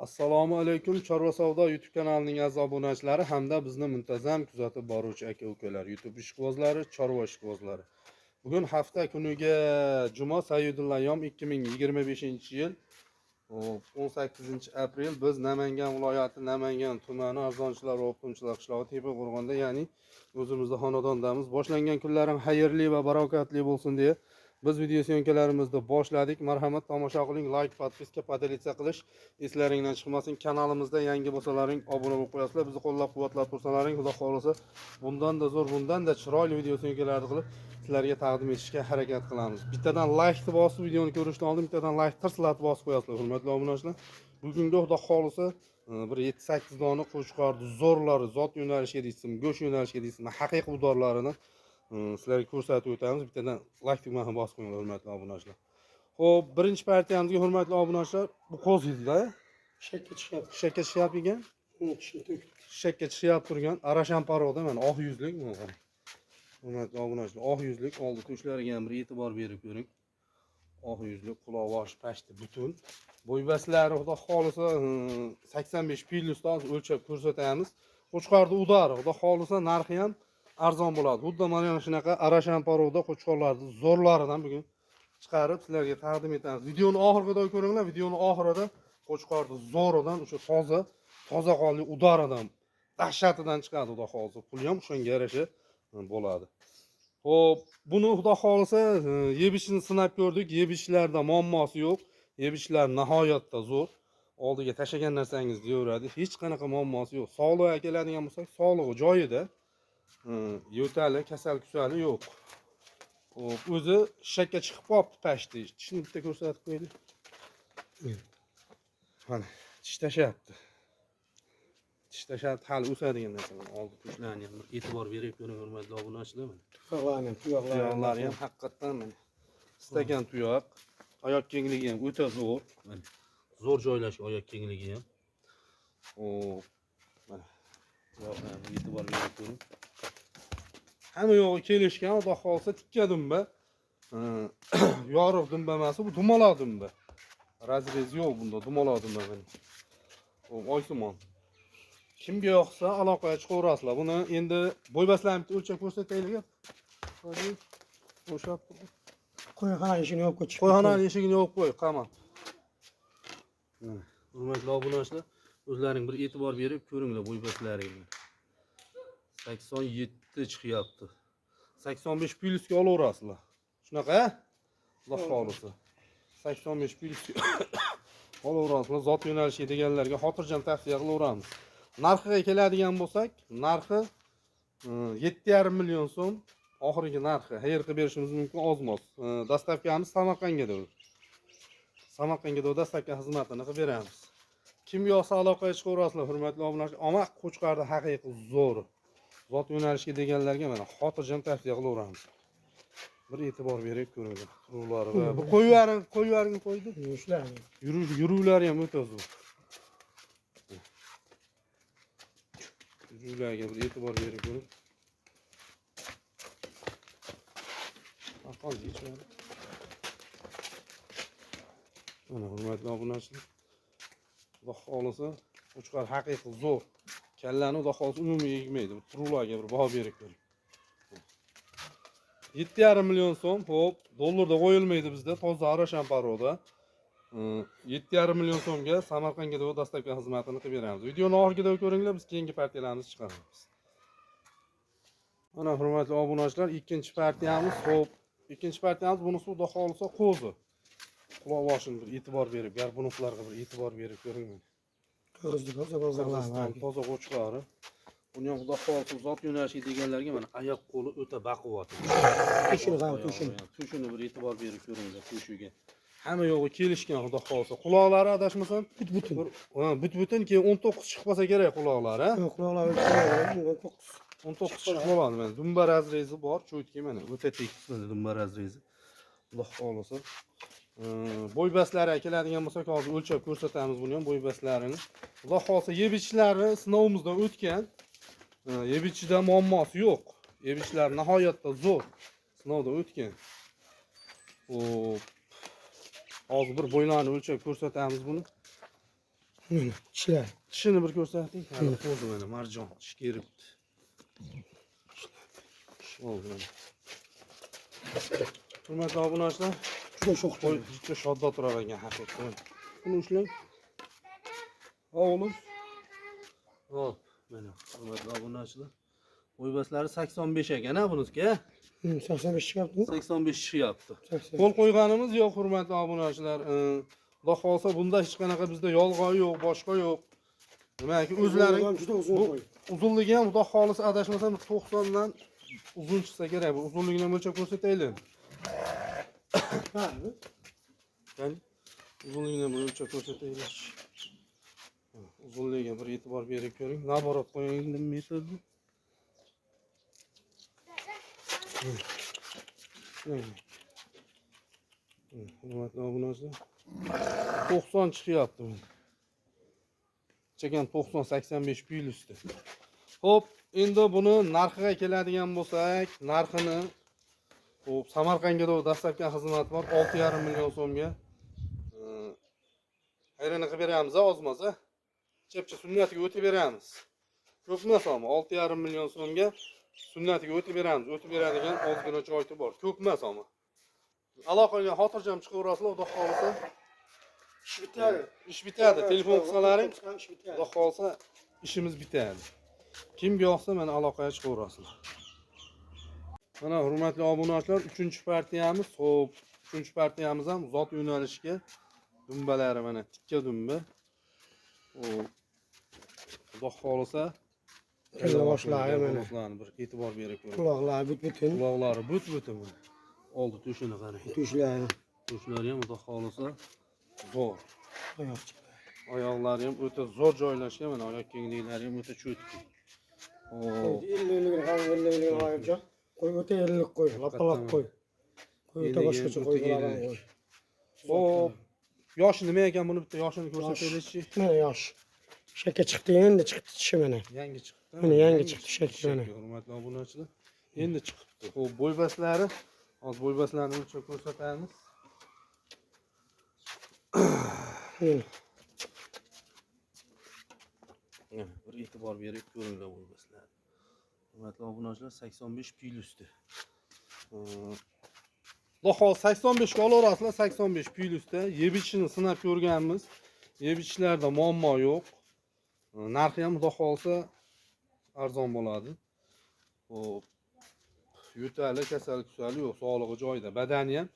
Assalomu alaykum, Chorva savdo YouTube kanalining aziz obunachilari hamda bizni muntazam kuzatib boruvchi aka-ukalar, YouTube ishqibozlari, chorva ishqibozlari. Bugun hafta kuniga juma, sayyidul ayyom, 2025-yil 18 aprel. Biz Namangan viloyati, Namangan tumani, Arzonchilar va O'qituvchilar qishlog'i, Tepa-Qo'rg'onda, ya'ni o'zimizda xonadondamiz. Boshlangan kunlarim xayrli va barokatli bo'lsin deya biz video syomkalarimizni boshladik. Marhamat, tomosha qiling, layk, подписка, поделиться qilish eslaringdan chiqmasin. Kanalimizda yangi bo'lsalaring, obuna bo'lib qo'yasizlar. Bizni qo'llab-quvvatlab tursalaring, Xudo xohlasa, bundan-da zo'r, bundan-da chiroyli video syomkalarni qilib sizlarga taqdim etishga harakat qilamiz. Bittadan laykni bosib, videoni ko'rishdan oldin bittadan layk tirslatib bosib qo'yasizlar, hurmatli obunachilar. Bugungi, Xudo xohlasa, bir 7-8 dona qo'chqorni zo'rlari, zot yo'nalishiga deysizmi, go'sht yo'nalishiga deysizmi, haqiqiy udorlarini sizlarga ko'rsatib o'tamiz. Bittadan layk tugmasini bosib qo'yinglar, hurmatli obunachilar. Xo'p, birinchi partiyamizga, hurmatli obunachilar, bu qo'z edi-da. Shakka chiqyapti. Shakka chiqyapti ekan. Tishini to'kib. Shakka chiqyapti turgan Arashan порода, mana, oq yuzlik, mana qarang. Hurmatli obunachilar, oq yuzlik, oldi tushlariga ham bir e'tibor berib ko'ring. Oq yuzlik, quloq boshi pashti butun. Bo'ybaslari, Xudo xohlasa, 85 plyusdan hozir o'lchab ko'rsatamiz. Qo'chqorni удары, Xudo xohlasa, narxi ham arzon bo'ladi. Xuddi mana shunaqa Arashan порода qo'chqorlarni zo'rlaridan bugun chiqarib sizlarga taqdim etamiz. Videoni oxiriga ko'ringlar, videoni oxirida qo'chqorni zo'ridan, o'sha toza, toza qonli удар idan, dahshatidan chiqadi, Xudo xohlasa. Puli ham o'shanga yarasha bo'ladi. Xo'p, buni, Xudo xohlasa, yeb ichishini sinab ko'rdik. Yeb ichishlarda muammosi yo'q. Yeb ichishlar nihoyatda zo'r. Oldiga tashlagan narsangizni yeyaveradi. Hech qanaqa muammosi yo'q. Sog'lig'iga keladigan bo'lsak, sog'lig'i joyida. Yo'tali, kasal kusali yo'q. Xo'p, o'zi shakka chiqib qolibdi pashti. Tishini bitta ko'rsatib qo'yaylik. Mana, tish tashlayapti. Tish tashlayapti, hali o'sadigan narsa. Mana, oldi tushlarini ham bir e'tibor berib ko'ring, hurmatli obunachilar, mana. Tuyoqlarni, tuyoqlari. Tuyoqlari ham haqiqatdan, mana, stakan tuyoq. Oyoq kengligi ham o'ta zo'r. Mana, zo'r joylashgan oyoq kengligi ham. Xo'p, mana. Tuyoqlarga ham e'tibor berib ko'ring. Hamma yo'g'i kelishgan, Xudo xohlasa, tikka dumba. Yorug' dumba emas, bu dumaloq dumba. Разрез yo'q bunda, dumaloq dumba, mana. Xo'p, oysimon. Kimga yoqsa, aloqaga chiqaverasizlar. Buni endi bo'ybaslarni bitta o'lchab ko'rsataylik. Hadi. O'shab. Qo'yxona eshigini yopib qo'y. Qo'yxonani eshigini yopib qo'y, qama. Mana, hurmatli obunachilar, o'zlaring bir e'tibor berib ko'ringlar bo'ybaslaringni. 87 chiqyapti. 85 plyusga olaverasizlar. Shunaqa? Xudo xohlasa. 85 plyusga olaverasizlar. Zot yo'nalishi deganlarga xotirjam tavsiya qilaveramiz. Narxiga keladigan bo'lsak, narxi 7,5 million so'm. Oxirgi narxi xayr qilib berishimiz mumkin ozmoz. Доставка miz Samarqandga. Samarqandga доставка xizmatini qilib beramiz. Kim yoqsa, aloqaga chiqaverasizlar, hurmatli obunachilar. Omaq qo'chqorni haqiqiy zo'ri. Zot yo'nalishiga deganlarga, mana, xotirjam tavsiya qilaveramiz. Bir e'tibor berib ko'ringlar. Turuvlari va bir qo'yib yuboring, qo'yib yuboring, qo'ydi. Yurishlar. Yurish, yuruvlari ham o'ta zo'r. Yuruvlarga bir e'tibor berib ko'ring. Arqon yechmadi. Mana, hurmatli obunachilar. Xudo xohlasa, qo'chqor haqiqiy zo'r. Kallani, Xudo xohlasa, umumiy egmaydi. Bu turuvlarga bir baho berib ko'ring. 7,5 million so'm, xo'p, dollarda qo'yilmaydi bizda, toza Arashan порода. 7,5 million so'mga Samarqandga доставка xizmatini qilib beramiz. Videoni oxiriga ko'ringlar, biz keyingi partiyalarimizni chiqaramiz. Mana, hurmatli obunachilar, ikkinchi partiyamiz, xo'p, ikkinchi partiyamiz, bunisi, Xudo xohlasa, qo'zi. Quloq boshini bir e'tibor berib, горбунок larga bir e'tibor berib ko'ring, mana. Qirg'iziston toza qo'chqori. Buni ham, Xudo xohlasa, zot yo'nalishi deganlarga, mana, oyoq qo'li o'ta baquvvat. To'shini ham, to'shini. To'shini bir e'tibor berib ko'ringlar, to'shiga. Hamma yo'g'i kelishgan, Xudo xohlasa. Quloqlari, adashmasam, But butun. bir ha, but-butun, keyin 19 chiqib qolsa kerak quloqlari, a? Quloqlar 19. 19 chiqib qoladi, mana. Dumba разрез i bor, cho'tki, mana, o'ta tekis, mana, dumba разрез i. Xudo xohlasa. Bo'ybaslariga keladigan bo'lsak, hozir o'lchab ko'rsatamiz buni ham bo'ybaslarini. Xudo xohlasa, yeb ichishlari sinovimizdan o'tgan. Yeb ichishda muammosi yo'q. Yeb ichishlari nihoyatda zo'r. Sinovdan o'tgan. Xo'p. Hozir bir bo'ylarni o'lchab ko'rsatamiz buni. Mana tishlar. Tishini bir ko'rsating. Hali qo'zi mana marjon tish keribdi. Oldi mana. Hurmatli obunachilar, Juda sho'x qo'y juda shodda turar ekan haqiqatan. Buni ushlang. O'g'lim. Hop, mana hurmatli obunachilar. Bo'ybaslari 85 ekan ha buniki, ha? 85 chiqyapti. 85 chiqyapti. 80. Qo'l qo'yganimiz yo'q hurmatli obunachilar. Xudo xohlasa bunda hech qanaqa bizda yolg'on yo'q, boshqa yo'q. Nimaki o'zlari Uzunligi ham juda uzun bu qo'y. Uzunligi ham xudo xohlasa adashmasam 90 dan uzun chiqsa kerak. Bu uzunligini o'lchab ko'rsataylik. Ha, bu. Ya'ni uzunligini bir o'lchab ko'rsataylik. Uzunligiga bir e'tibor berib ko'ring. Naborot qo'ying metrni. Hurmatli obunachilar, 90 chiqyapti bu. Chekan 90-85 plyusda. Xo'p, endi buni narxiga keladigan bo'lsak, narxini xo'p, Samarqandga dastlabki xizmat bor 6,5 million so'mga. Hayrini qilib beramiz, ozmaz, a? Chepcha sunnatiga o'tib beramiz. Ko'p emas ammo 6,5 million so'mga sunnatiga o'tib beramiz. O'tib beradigan ozgina joyi bor. Ko'p emas ammo. Aloqaga xotirjam chiqaverasizlar, xudo xohlasa. Ish bitadi. Ish bitadi. Telefon qilsalaring, Ish bitadi. xudo xohlasa ishimiz bitadi. Kimga yoqsa mana aloqaga chiqaverasizlar. Mana hurmatli obunachilar, 3-partiyamiz, xo'p, 3-partiyamiz ham zot yo'nalishga dumbalari mana tikka dumba. Xo'p. Xudo xohlasa Kalla boshlari mana. Quloqlarni bir e'tibor berib ko'ring. Quloqlari but-butun. Quloqlari but-butun mana. Oldi to'shini qarang. Tushlari. To'shlari ham xudo xohlasa zo'r. Oyoqcha. Oyoqlari ham o'ta zo'r joylashgan, mana oyoq kengliklari ham o'ta cho'tki. Xo'p. 50 ham 50 oyimjon. Qo'y o'ta 50 qo'y, lapalaq qo'y. Qo'y o'ta Ellik boshqacha ham qo'y o'ta bulardan ellik. qo'y. Xo'p. Yoshi nima ekan buni bitta yoshini ko'rsataylikchi. Mana yosh. Shaka chiqdi, endi chiqdi tishi mana. Yangi chiqdi. Mana yangi chiqdi shakli mana. Hurmatli obunachilar, endi chiqibdi. Xo'p, bo'ybaslari, hozir bo'ybaslarni o'lchab ko'rsatamiz. Mana. Mana bir e'tibor berib ko'ringlar bo'ybaslarni. Hurmatli obunachilar, 85 plyusda. Xudo xohlasa 85 ga olaverasizlar, 85 plyusda. Yeb ichishini sinab ko'rganmiz. Yeb ichishlarda muammo yo'q. Narxi ham xudo xohlasa arzon bo'ladi. Xo'p. Yo'tali, kasal kusali yo'q, sog'lig'i joyida. Badani ham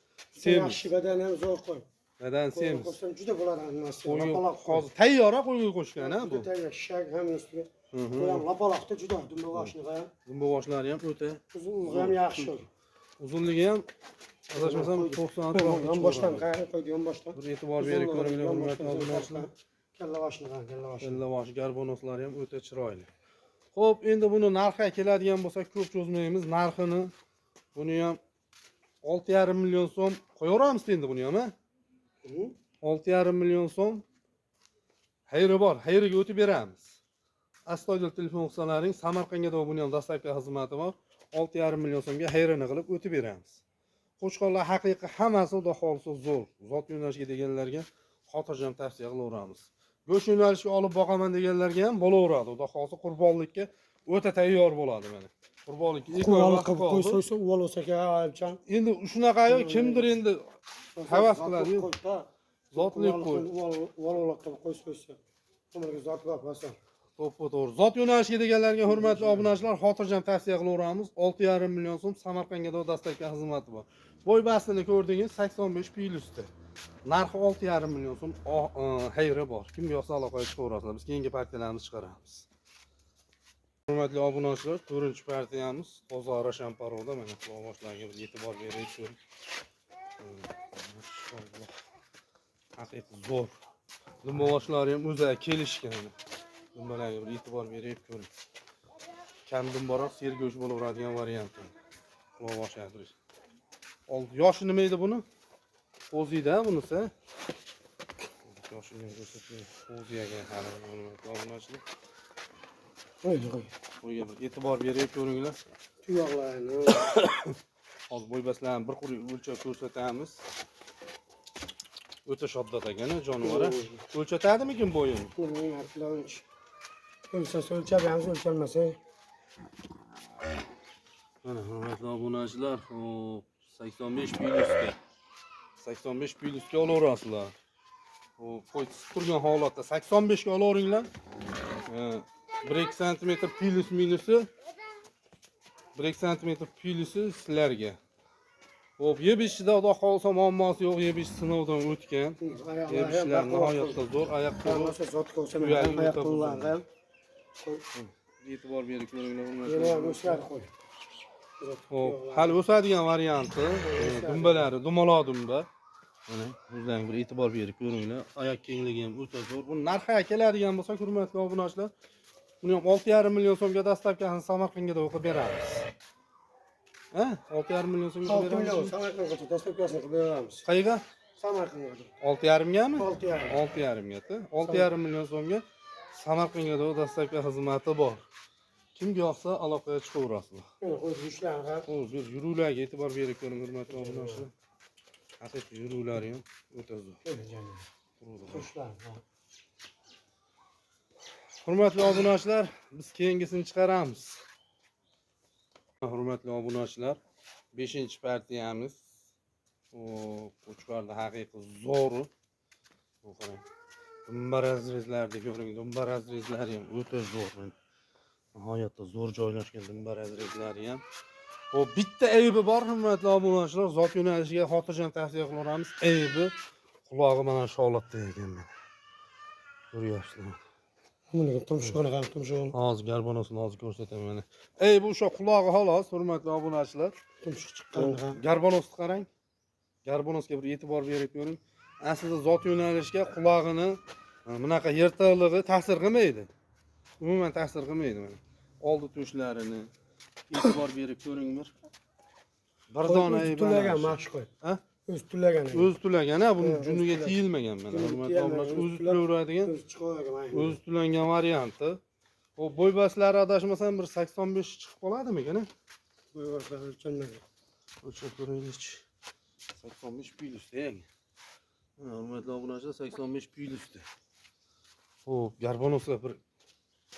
semiz. Yaxshi badani ham zo'r qo'y. Badan Qo'yga semiz. qo'shsam juda bo'ladi hammasi. Qo'yga Lapaloq qo'y. hozir tayyor qo'yga qo'shgan ha bu. Juda tayyor, shak ham ustiga. Qo'y ham lapaloqda juda dumba boshini ham. Dumba boshlari ham o'ta Uzunligi ham yaxshi. Uzunligi ham adashmasam 90 Yonboshdan qarang, qo'ydi yonboshdan. Bir e'tibor berib ko'ringlar hurmatli obunachilar. Kalla boshini qarang, kalla boshini. Kalla boshi garbonoslari ham o'ta chiroyli. Xo'p, endi buni narxiga keladigan bo'lsak, ko'p cho'zmaymiz narxini. Buni ham 6,5 million so'm qo'yaveramiz endi buni ham, ha? 6,5 million so'm xayri bor, xayriga o'tib beramiz. Astoydil telefon qilsalaring, Samarqandga da buni ham dastlabki xizmati bor. 6,5 million so'mga xayrini qilib o'tib beramiz. Qo'chqorlar haqiqiy hammasi xudo xohlasa zo'r. Zot yo'nalishiga deganlarga xotirjam tavsiya qilaveramiz. Go'sht yo'nalishiga olib boqaman deganlarga ham bo'laveradi. Xudo xohlasa qurbonlikka o'ta tayyor bo'ladi mana. Qurbonlikka ikki oy Uvol vaqt qilib qo'y qoldi. so'ysa, uvol olsa ayibchan. Endi shunaqa kimdir endi havas qiladi. Zotli qo'y. Uvol uvol qilib qo'y so'ysa. Umrga zot bo'lsa. To'ppa to'g'ri. Zot yo'nalishiga deganlarga hurmatli obunachilar xotirjam tavsiya qilaveramiz. 6,5 million so'm Samarqandga dastlabki xizmati bor. Bo'y bastini ko'rdingiz 85 plyusda. Narxi 6,5 million so'm, xayri bor. Kimga yoqsa aloqaga chiqaverasizlar. Biz keyingi partiyalarimizni chiqaramiz. Hurmatli obunachilar, 4-partiyamiz toza Rashan paroda. Mana quloq boshlariga bir e'tibor beraylik. Mashalloh. Haqiqiy zo'r. Dumba boshlari ham o'zi kelishgan. Dumbalarga bir e'tibor berib ko'ring. Kam dumbaroq sergo'sht bo'laveradigan variant. Quloq boshi. Oldi yoshi nima edi buni? Qo'ziyda bunisi. Yoshini ko'rsatmay. Qo'zi ekan hali hurmatli obunachilar. Qo'y, qo'y. Qo'yga bir e'tibor berib ko'ringlar. Tuyoqlarini. Hozir bo'ybaslarni bir quruq o'lchab ko'rsatamiz. O'ta shoddat ekan jonivor. O'lchatadimikin bo'yini? Bilmayman, o'lchasa o'lchab ham, o'lchalmasa. Mana, hurmatli obunachilar, hop, 85 plyusga. 85 plyusga olaverasizlar. Hop, qo'y turgan holatda 85 ga olaveringlar. 1-2 santimetr plyus minusi, 1-2 santimetr plyusi sizlarga. Hop, yeb ichishda xudo xohlasa muammosi yo'q, yeb ichish sinovdan o'tgan. Yeb ichishlar nihoyatda zo'r, oyoq qo'li Zotga o'xshamaydi, Tuyagi oyoq o'ta qo'llari ham. E'tibor berib ko'ringlar, hurmatli Yana ham obunachilar. o'sar qo'y. Hop, hali o'sadigan varianti, dumbalari dumaloq dumba. Mana o'zlaring bir e'tibor berib ko'ringlar. Oyoq kengligi ham o'ta zo'r. Buni narxi keladigan bo'lsa, hurmatli obunachilar, buni ham 6,5 million so'mga доставка sini Samarqandga o'qib beramiz. Ha? 6,5 million so'mga 6 million beramiz. Samarqandgacha доставка sini qilib beramiz. Qayerga? Samarqandga. 6,5 gami? 6,5. 6,5 ga. 6,5 million so'mga Samarqandga доставка xizmati bor. Kimga yoqsa aloqaga chiqaverasizlar. Mana qo'y yurishlar ham. O, bir yuruvlarga e'tibor berib ko'ring, hurmatli obunachilar. Haqiqiy yuruvlari ham o'ta zo'r. Turishlar. Hurmatli obunachilar, biz keyingisini chiqaramiz. Hurmatli obunachilar, 5-partiyamiz. O, qo'chqorda haqiqiy zo'ri. Bu qarang. Dumba разрез larni ko'ring, dumba разрез lari ham o'ta zo'r. Nihoyatda zo'r joylashgan dumba разрез lari ham. Hop, bitta aybi bor, hurmatli obunachilar, zot yo'nalishiga xotirjam tavsiya qilaveramiz. Aybi qulog'i mana shu holatda ekan mana. Ko'ryapsizlar. Buni tumshug'ini ham, tumshug'ini. Hozir garbonosini hozir ko'rsataman mana. Ey, bu o'sha qulog'i xolos, hurmatli obunachilar. Tumshuq chiqqan ham. Garbonosni qarang. Garbonosga bir e'tibor berib ko'ring. Aslida zot yo'nalishga qulog'ini bunaqa yirtiqligi ta'sir qilmaydi. Umuman ta'sir qilmaydi mana. Oldi tushlarini e'tibor berib ko'ring bir. Bir dona O'zi aybi tulagan ana shu. mana shu qo'y. Ha? O'zi tulagan. O'zi tulagan, ha, buni Ha, o'zi juniga tulagan. tiyilmagan mana. Juniga Hurmatli tiyilmagan, obunachilar, o'zi o'zi tulab- tulaveradigan, O'zi chiqavergan mana. o'zi tulangan varianti. O bo'ybaslari adashmasam bir 85 chiqib qoladimikan, a? Bo'y o'lchanmagan. O'lchab ko'raylikchi. 85 plyusda eng. Mana, hurmatli obunachilar, 85 plyusda. Xo'p, garbonoslar bir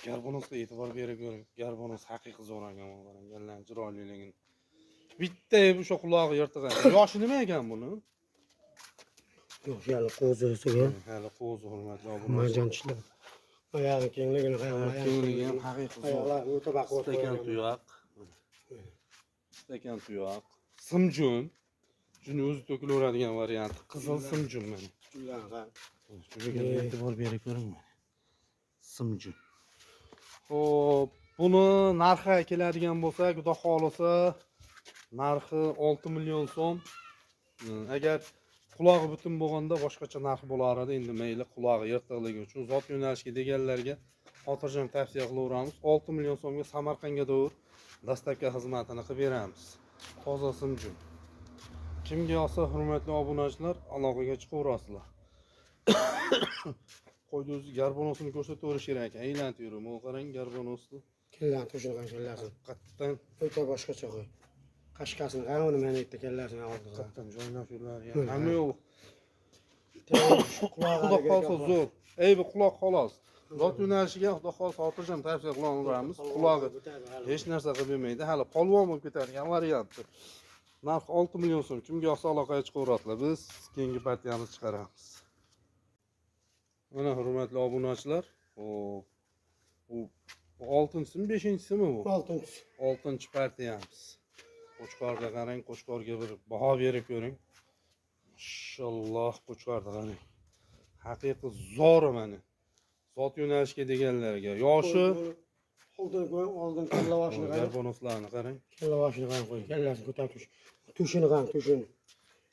garbonosga e'tibor berib ko'ring. Garbonos haqiqiy zo'r ekan, mana qarang, gallarning chiroyliligini. Bitta o'sha qulog'i yirtig'an. Yoshi nima ekan buni? Yo'q, hali qo'zisiga. Hali qo'zi, hurmatli obunachilar. Marjon tishlar. Oyog'i kengligini qarang. Kengligi ham haqiqiy zo'r. Oyoqlari o'ta baquvvat Stakan qo'ygan. tuyoq. Stakan tuyoq. Simjun. Juni o'zi to'kilaveradigan varianti. Qizil simjun mana. Junlarni qarang. Shunga e'tibor berib ko'ring mana. Simjun. Xo'p, buni narxi keladigan bo'lsak, xudo xohlasa narxi 6 million so'm. Agar qulog'i butun bo'lganda boshqacha narx bo'lar edi. Endi mayli, qulog'i yirtiqligi uchun zot yo'nalishga deganlarga xotirjam tavsiya qilaveramiz. 6 million so'mga Samarqandga to'g'ri доставка xizmatini qilib beramiz. Toza simjun. Kimga yoqsa, hurmatli obunachilar, aloqaga chiqaverasizlar. Qo'yni o'zi garbonosini ko'rsataverish kerak ekan. Aylanib yuribman. Qarang garbonosni. Kellarni to'shini qarang, kellasini. Haqiqatdan O'ta boshqacha qo'y. Qashqasini qarang, uni mana yerda kellasini oldida. Haqiqatdan joylashuvlari Mana. hamma yo'q. Qulog'i Xudo xohlasa zo'r. Ey, bu quloq xolos. Zot yo'nalishiga xudo xohlasa xotirjam tavsiya qilaveramiz. Qulog'i hech narsa qilib bermaydi. Hali polvon bo'lib ketadigan varianti. Narxi 6 million so'm. Kimga yoqsa aloqaga chiqaverasizlar. Biz keyingi partiyamizni chiqaramiz. Mana, hurmatli obunachilar, hop. Bu oltinchisimi, beshinchisimi bu? Oltinchisi. Oltinchi partiyamiz. Qo'chqorga qarang, qo'chqorga bir baho berib ko'ring. Mashalloh, qo'chqorni qarang. Haqiqiy zo'ri mana. Zot yo'nalishga deganlarga. Yoshi Oldin qo'y, oldin kalla boshini qarang. Garbonoslarni qarang. Kalla boshini qarang qo'y. Kallasini ko'tarib tush. Tushini qarang, tushini.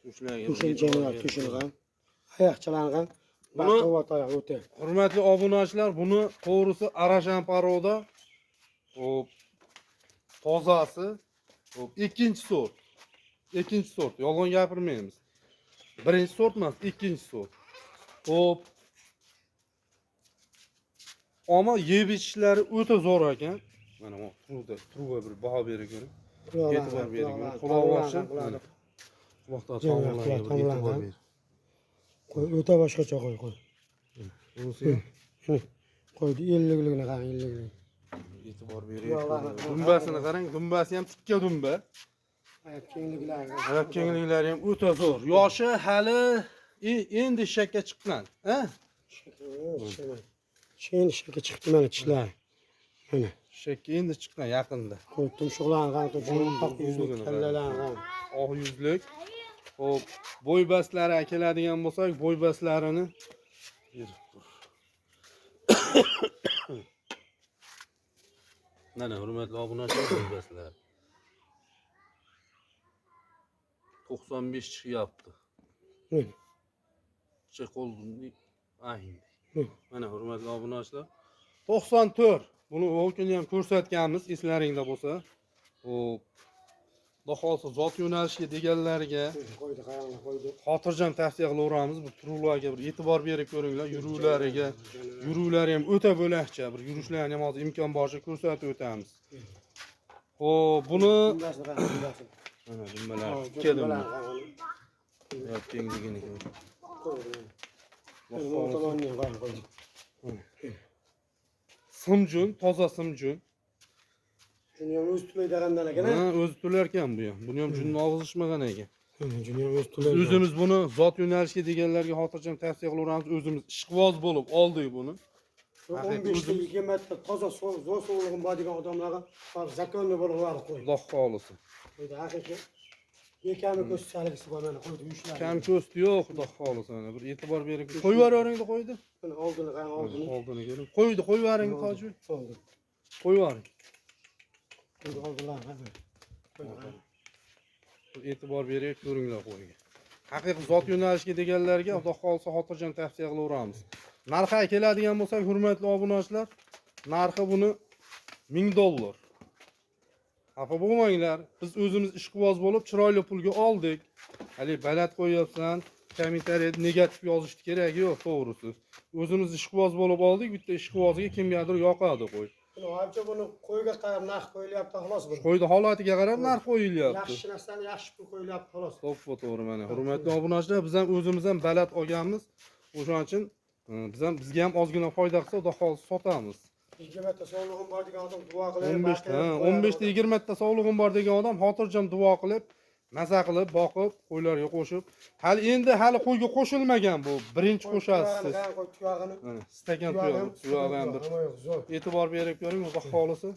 Tushlarga bir Tushini e'tibor jonivar, berib tushini ko'ring. qarang. Oyoqchalarni qarang. Baquvvat oyoq o'ta. Hurmatli obunachilar, buni to'g'risi Arashan порода. Hop. Tozasi. Hop, ikkinchi sort. Ikkinchi sort. Yolg'on gapirmaymiz. Birinchi sort emas, ikkinchi sort. Hop. Ammo yeb ichishlari o'ta zo'r ekan. Mana bu turda, turga bir baho berib ko'ring. Quloqlar, E'tibor bering. quloqlar, Quloq boshi. quloqlar. Quloqda Jonivar, tomonlarga quloq bir e'tibor tomonlardan. bering. Qo'y o'ta boshqacha qo'y, qo'y. Bunisi ham Qo'ydi ellikligini qarang, ellikligini. E'tibor bering. Tuyoqlarni Dumbasini qarang, dumbasi ham tikka dumba. Oyoq kengliklari. Oyoq kengliklari ham o'ta zo'r. Yoshi hali endi eshakka chiqqan, ha? Endi eshakka chiqdi mana tishlari. Mana. Eshakka endi chiqqan yaqinda. Qo'y tumshuqlarini qarang, tumshuqlarini, oq yuzli Uzunligini qarang. kallalarni qarang. Oq yuzlik. Xo'p, bo'ybastlari keladigan bo'lsak, bo'ybastlarini berib tur. Mana hurmatli obunachilar, bo'ybastlar. 95 chiqyapti. Mana. Che qo'lni ahing. Hı. Mana hurmatli obunachilar, 94. Buni o kuni ham ko'rsatganmiz, eslaringda bo'lsa. Xo'p. Xudo xohlasa zot yo'nalishiga deganlarga Qo'ydi, qaranglar, qo'ydi. xotirjam tavsiya qilaveramiz. Bu turuvlarga bir e'tibor berib ko'ringlar, yuruvlariga. Yuruvlari ham o'ta bo'lakcha, bir yurishlarini ham hozir imkon boricha ko'rsatib o'tamiz. Xo'p, buni Dumbasini qarang, dumbasini. mana dumbalar tikka dumba. Dumbalarni qarang. Yo'q, kengligini ko'r. Qo'ydi. Mana bu tomonni ham qarang, qo'ydi. Simjun, toza simjun. Shuni ham o'zi tulaydigandan ekan, Ha, o'zi tular ekan bu ham. Buni ham junni og'zishmagan ekan. Shuni ham o'zi tulaydi. O'zimiz buni zot yo'nalishiga deganlarga xotirjam tavsiya qilaveramiz. O'zimiz ishqiboz bo'lib oldik buni. 15 ta 20 ta toza zo'r sog'lig'im bor degan odamlarga hozir zakonni bo'lib qo'y. Xudo xohlasa. Qo'ydi, haqiqiy. Bekami ko'z saligisi bor mana qo'ydi uyishlar. Kam ko'sti yo'q, xudo xohlasa mana bir e'tibor bering. Qo'yib yuboringda qo'ydi. Mana oldini qarang, oldini. Oldini ko'ring. Qo'ydi, qo'yib yuboring Hojibek. Oldi. Qo'yib yuboring. Qo'ydi oldinlarini qarang. Qo'ydi, qarang. Bir e'tibor berib ko'ringlar qo'yga. Haqiqiy zot yo'nalishiga deganlarga xudo xohlasa xotirjam tavsiya qilaveramiz. Narxi keladigan bo'lsak, hurmatli obunachilar, narxi buni $1000. Xafa bo'lmanglar. Biz o'zimiz ishqiboz bo'lib chiroyli pulga oldik. Hali baland qo'yyapsan, kommentariyada negativ yozishni keragi yo'q, to'g'risi. O'zimiz ishqiboz bo'lib oldik, bitta ishqibozga kimgadir yoqadi qo'y. Buni hozircha buni qo'yga qarab narx qo'yilyapti xolos buni. Qo'yni holatiga qarab narx qo'yilyapti. Yaxshi narsani yaxshi pul qo'yilyapti xolos. To'ppa to'g'ri mana. Hurmatli obunachilar, biz ham o'zimiz ham baland olganmiz. O'shaning uchun biz ham bizga ham ozgina foyda qilsa, xudo xohlasa sotamiz. 20 ta sog'lig'im bor degan odam duo qilib, 15 ta, 15 ta 20 ta sog'lig'im bor degan odam xotirjam duo qilib, maza qilib, boqib, qo'ylarga qo'shib, hali endi hali qo'yga qo'shilmagan bu. Birinchi qo'shasiz siz. Qo'y tuyog'ini. Mana stakan tuyog'i, tuyog'i ham bir zo'r. e'tibor berib ko'ring, xudo xohlasa.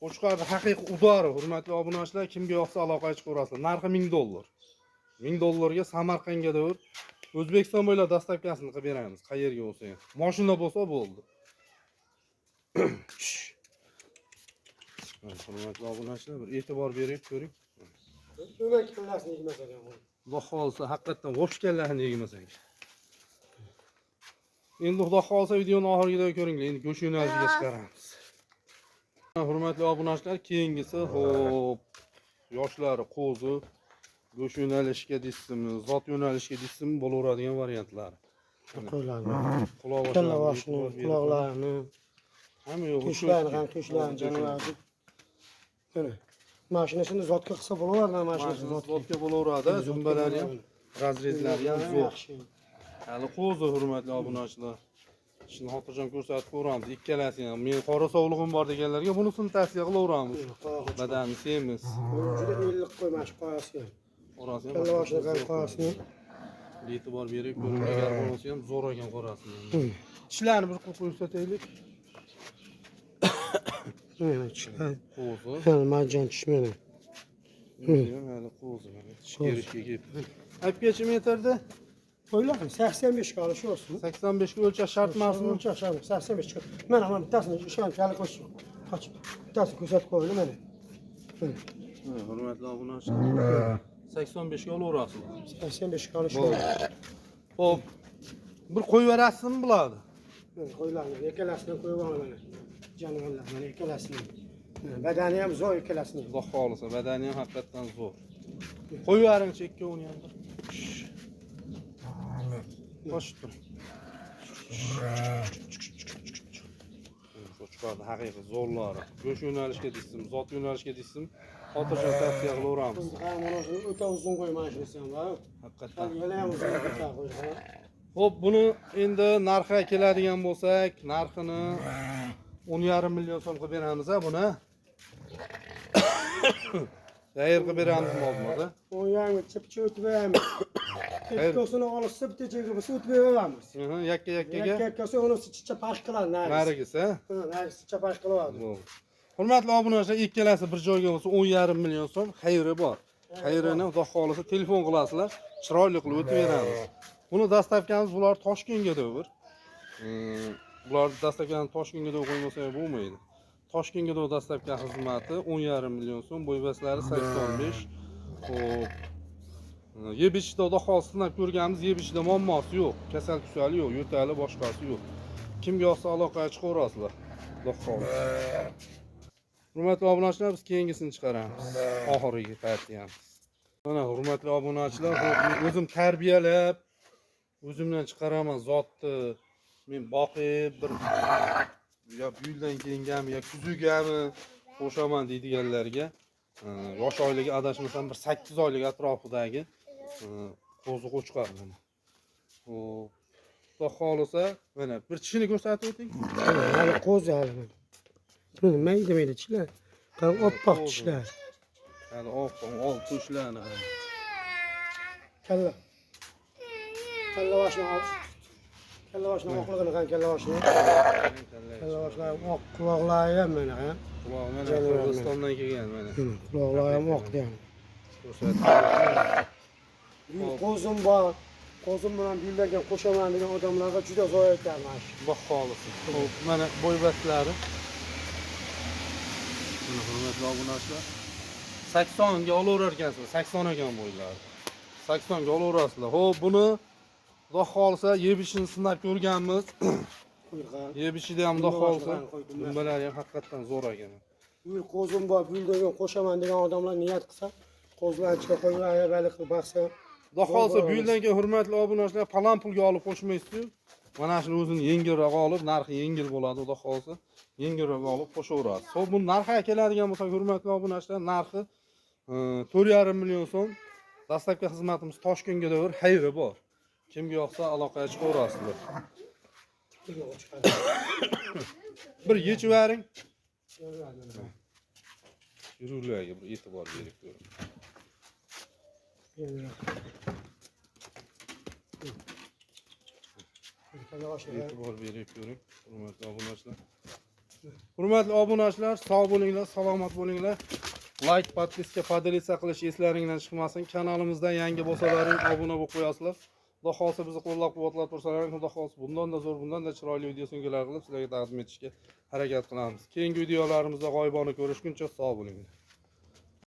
Qo'chqorni haqiqiy udori, hurmatli obunachilar, kimga yoqsa aloqaga chiqaverasizlar. Narxi $1000. $1000 ga Samarqandga davr O'zbekiston bo'ylab dastavkasini qilib beramiz, qayerga bo'lsa ham. Mashina bo'lsa bo'ldi. Mana, hurmatli obunachilar, bir e'tibor berib ko'ring. Nima kallasini egmas ekan qo'y. Xudo xohlasa haqiqatdan g'o'sh kallarini egmas ekan. Endi xudo xohlasa videoni oxiriga ko'ringlar. Endi go'sht yo'nalishiga chiqaramiz. Hurmatli obunachilar, keyingisi xo'p, yoshlari qo'zi, go'sht yo'nalishiga deysizmi, zot yo'nalishiga deysizmi, bo'laveradigan variantlari. Qo'ylarni. Quloq Kalla boshlarini boshini, e'tibor berib quloqlarini, Hamma yo'q. to'shlarini ham, to'shlarini jonivorni. Mana. Mashinasini zotga qilsa bo'laveradi, mashinasini zotga. Zotga bo'laveradi, dumbalari ham, razrezlari ham zo'r. Yaxshi. Hali qo'zi, hurmatli obunachilar. Shuni xotirjam ko'rsatib ko'ramiz. Ikkalasi ham. Men qora sovlig'im bor deganlarga bunisini tavsiya qilaveramiz. Badani semiz. Juda ellik qo'y mana shu qoyasi ham. Qorasi ham. Kalla boshini qarang, qoyasini. E'tibor berib ko'ring, agar qorasi ham zo'r ekan qorasi. Tishlarini bir qilib ko'rsataylik. Mana tishlar. Qo'zi. Hali marjon tish mana. Bunisi ham hali qo'zi mana. Tish kerishga kelibdi. Olib metrda Qo'ylar 85 ga olish olsun. 85 ga o'lchash shart emasmi? O'lchash shart 85 ga. Mana mana bittasini ishonch hali qo'shib. Qochib. Bittasini ko'rsatib qo'ydi mana. Mana. Hurmatli obunachilar. 85 ga olaverasiz. 85 ga olish Bo'ldi. olsun. Xo'p. Bir qo'yib yuborasizmi bo'ladi? Mana qo'ylarni ikkalasini qo'yib olaman mana. Jonivorlar mana ikkalasini. Mana badani ham zo'r ikkalasini. Xudo xohlasa badani ham haqiqatdan zo'r. Qo'yib yuboringchi ikkovini ham bir. Qo'shib turing. Qo'chqorni haqiqiy zo'rlari. Go'sht yo'nalishga deysizmi, zot yo'nalishga deysizmi, xotirjam tavsiya qilaveramiz. Mana shuni o'ta uzun qo'y mana shunisi ham bor. Haqiqatdan Yana ham uzun qo'y. Xo'p, buni endi narxiga keladigan bo'lsak, narxini 10,5 million so'm qilib beramiz a buni. Qayer qilib beramiz molimizni? 10,5 chipcha o'tib beramiz. Ikkosini olishsa bitta joyga bo'lsa o'tib beramiz. Yakka yakkaga. Yakka yakkasi uni chicha farq qiladi narigi. Narigisi, ha? Ha, narigisi chicha farq qiladi. Bo'ldi. Hurmatli obunachilar, ikkalasi bir joyga bo'lsa 10,5 million so'm xayri bor. Xayrini xudo xohlasa telefon qilasizlar, chiroyli qilib o'tib beramiz. Buni dastavkamiz bular Toshkentga bir. Bular dastavkani Toshkentga deb qo'ymasa bo'lmaydi. Toshkentga deb dastavka xizmati 10,5 million so'm, bo'ybaslari 85. Xo'p. Yeb ichishda xudo xohlasa sinab ko'rganmiz, yeb ichishda muammosi yo'q, kasal kusali yo'q, yo'tali boshqasi yo'q. Kimga yoqsa aloqaga chiqaverasizlar. Xudo xohlasa. Hurmatli obunachilar, biz keyingisini chiqaramiz. Oxirgi paytda. Mana hurmatli obunachilar, xo'p, men o'zim tarbiyalab, o'zimdan chiqaraman zotni. Men boqib bir yo bu yildan keyingami yo kuzugami qo'shaman deydiganlarga, yosh oyligi adashmasam bir 8 oylik atrofidagi qo'zi qo'chqor mana. Xo'p, xudo xohlasa, mana bir tishini ko'rsatib o'ting. Hali qo'zi hali mana. Buni mayda mayda tishlar. Qani oppoq tishlar. Hali oppoq old tishlarni. Kalla. Kalla boshini oq. Kalla boshini oqlig'ini qani kalla boshini. Kalla boshlari oq, quloqlari ham mana ha. Qulog'i mana Jonivorlar. Qirg'izistondan kelgan mana. Quloqlari ham oq deyam. Ko'rsatib. Bu qo'zim bor. Qo'zim bilan buyurgan qo'shaman degan odamlarga juda zo'r ekan mana shu. Xudo xohlasa. Xo'p, mana bo'ybatlari. Mana hurmatli obunachilar. 80 ga olaverar ekansizlar. 80 ekan bo'ylari. 80 ga olaverasizlar. Xo'p, buni xudo xohlasa yeb ishini sinab ko'rganmiz. Quyruq. Yeb ishida ham xudo xohlasa dumbalari ham haqiqatdan zo'r ekan. Buyur qo'zim bor, buyurgan qo'shaman degan odamlar niyat qilsa, qo'zlarni ichiga qo'yib ayabalik qilib baqsa, Xudo xohlasa bu yildan keyin hurmatli obunachilar falon pulga olib qo'shmaysiz-ku. Mana shuni o'zini yengilroq olib, narxi yengil bo'ladi, xudo xohlasa. Yengilroq olib qo'shaverasiz. Xo'p, buni narxiga keladigan bo'lsak, hurmatli obunachilar, narxi 4,5 million so'm. Dastavka xizmatimiz Toshkentga bir xayri bor. Kimga yoqsa aloqaga chiqaverasizlar. chiqadi. Bir yechib bering. Yuruvlarga bir e'tibor berib ko'ring. E'tibor berib ko'ring, hurmatli obunachilar. Hurmatli obunachilar, sog' bo'linglar, salomat bo'linglar. Like, podpiska, podelitsa qilish eslaringdan chiqmasin. Kanalimizdan yangi bo'lsalaring obuna bo'lib qo'yasizlar. Xudo xohlasa bizni qo'llab-quvvatlab tursalaring, xudo xohlasa bundan da zo'r, bundan da chiroyli video so'nggilar qilib sizlarga taqdim etishga harakat qilamiz. Keyingi videolarimizda g'oyibona ko'rishguncha sog' bo'linglar.